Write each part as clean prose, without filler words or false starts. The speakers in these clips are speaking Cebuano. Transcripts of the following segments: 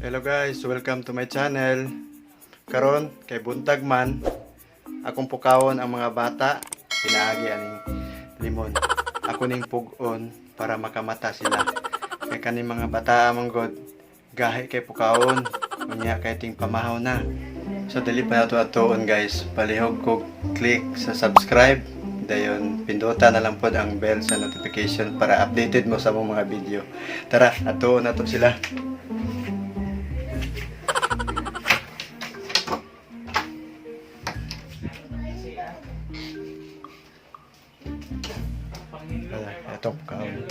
Hello guys, welcome to my channel. Karon kay buntag man, akong pukawon ang mga bata, pinaagi aning limon. Ako ning pug-on para makamata sila. Kay kaning mga bata man god, gahi kay pukawon. Unya kay ting pamahaw na. So dali pa nato atuon, guys. Palihog ko click sa subscribe. Dayon pinduta na lang pod ang bell sa notification para updated mo sa among mga video. Tara, atuon nato sila. Wala, itong pukawon.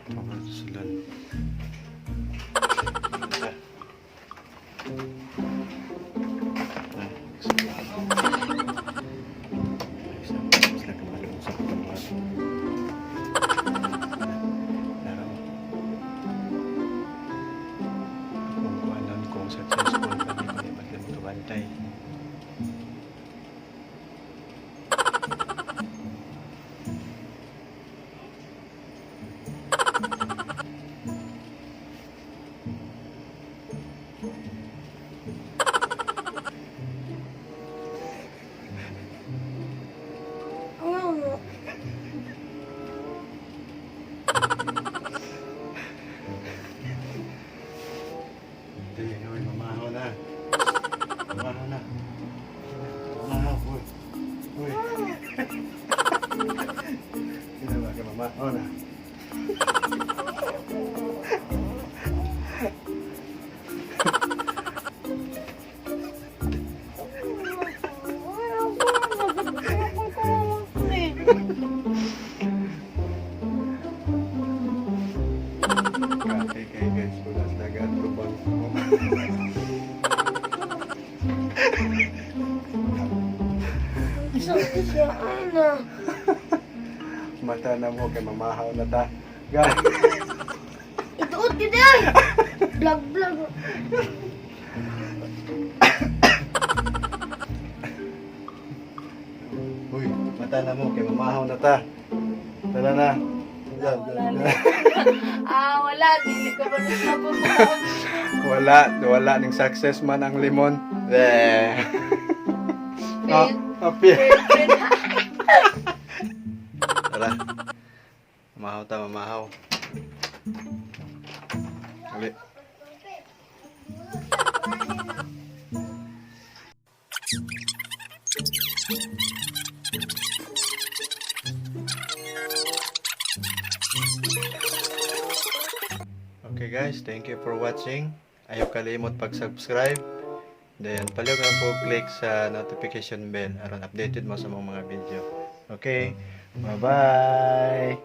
Itong sulod. Sila kamalong sa pagkabuhat. Laro. Kung kuanon kung successful pa di ko ni ba't mo bantay. Ano? Dali, hoy, mamahaw na. Mamahaw na. Mamahaw, hoy. Hoy. Hindi ba ka mamahaw na? Kay guys, wala sila gatubang. Sakit siya, ano? Mata na mo kay mamahaw na ta. Guys. Ituot ka din! Vlog, vlog. Uy, mata na mo kay mamahaw na ta. Tara na. Yan, yan, yan. Ah, wala. Dili ka ba nagpapapakaon? Wala, wala ning success man ang limon. There. Fail. Oh, fail. Fail, fail. Tara. Mamahaw ta, mamahaw. Uli. Okay guys, thank you for watching. Ayaw kalimot pag-subscribe. Then, palihog lang po click sa notification bell aron updated mo sa mga video. Okay, bye-bye!